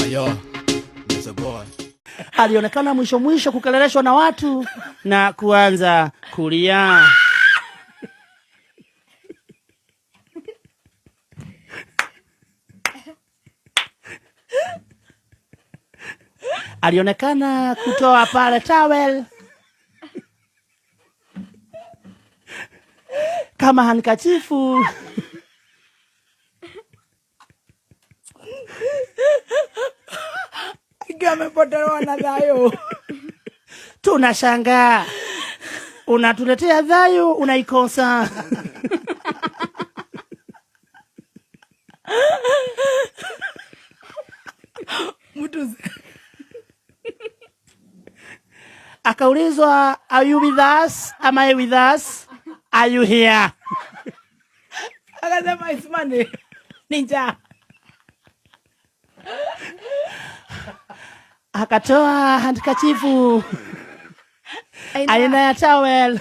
Yo, it's a boy. Alionekana mwisho mwisho kukeleleshwa na watu na kuanza kulia. Alionekana kutoa pale towel kama hankachifu. Ikiwa amepotelewa na thayo. Tunashangaa unatuletea dhayu unaikosa. Mtu Akaulizwa, are you with us? Am I with us? Are you here? Akasema it's money. Ninja. Akatoa handkachifu aina ya towel.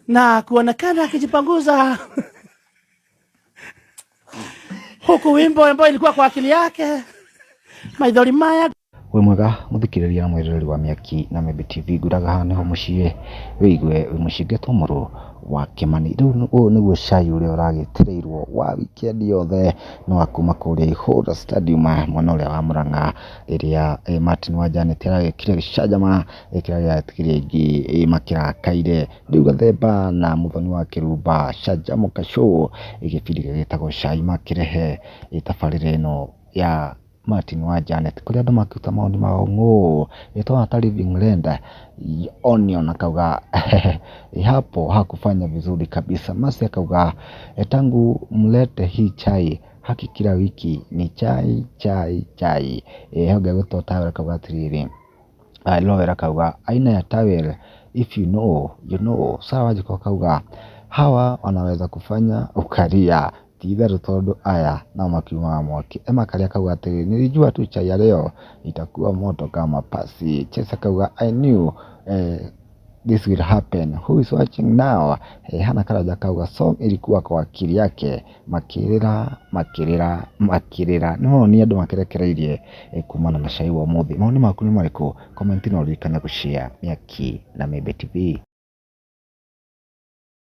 Na kuonekana akijipanguza huku wimbo ambao ilikuwa kwa akili yake maithori maya. Wĩ mwega mũthikĩrĩria na mwĩroreri wa Mĩaki na Mĩmbi TV, ngwĩraga haha nĩho mũciĩ wĩigue wĩ mũciĩ ngetwo mũrũ wa Kĩmani. Rĩu ũyũ nĩguo cai ũrĩa ũragĩtereirwo wa wikendi yothe nĩ wa kuma kũrĩa Ihũra Stadium mwena ũrĩa wa Mũrang'a, ĩrĩa Martin wa Janet aragĩkire gĩcanjama kĩrĩa gĩatigire aingĩ makĩrakaire. Rĩu Gathemba na Mũthoni wa Kĩrumba Canjamũka Show gĩbindi gĩgĩtagwo Cai makĩrehe tabarĩra ĩno ya Martin wa Janet kũrĩa andũ makĩruta mawoni mao ng'ũ ĩtwana ta Living Land Onion akauga hapo hakufanya vizuri kabisa. Masi akauga tangu mlete hii chai haki kila wiki ni chai chai chai. Hau gwĩtwo Tawel akauga atĩrĩrĩ, Lowell akauga aina ya tawel if you know you know. Sawa Wanjikũ akauga hawa wanaweza kufanya ukaria ti itherũ tondũ aya nao makiumaga mwaki. Emma Karia akauga atĩrĩrĩ, nilijua tu chai ya leo itakuwa moto kama pasi. Chesa akauga I knew this will happen. Who is watching now? Hana Karaja akauga song ilikuwa kwa akili yake makĩrĩra makĩrĩra makĩrĩra. No nĩ andũ makĩrekereirie kumana na cai wa ũmũthĩ. Mawoni maku nĩ marĩkũ? Comment na ũririkane gũshare Mĩaki na Mĩmbi TV.